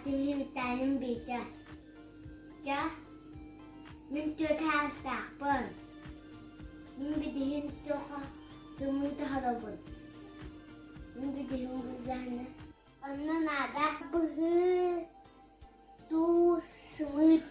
Аатым Витя. Дьэ, мин түөрт саастаахпын. Мин билигин туохха сымыы таһарабын. Мин билигин буллаҕына онно наада быһыы, туус, сымыыт.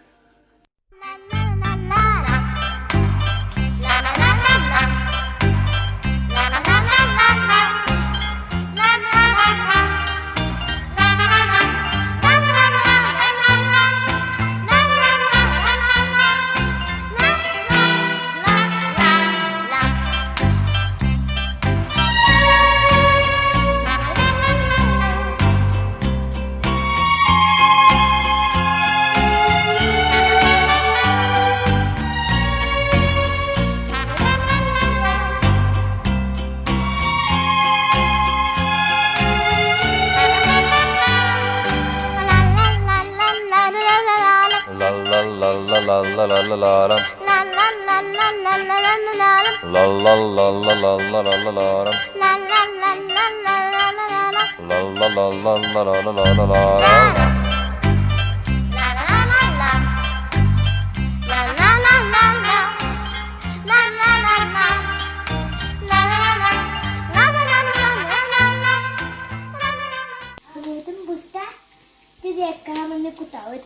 La la la la la la la la la la. La la la la la la la la la la. La la la la la la la la la la. Сымыытын буста, сибиэккэ кутабыт.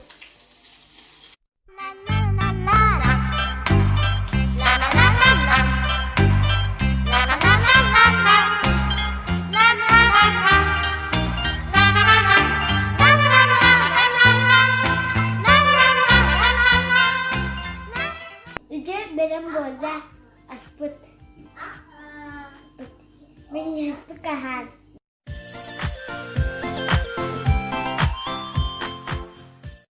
Үдү бэлэм буолла, аспыт. Минньигэстик аһаан.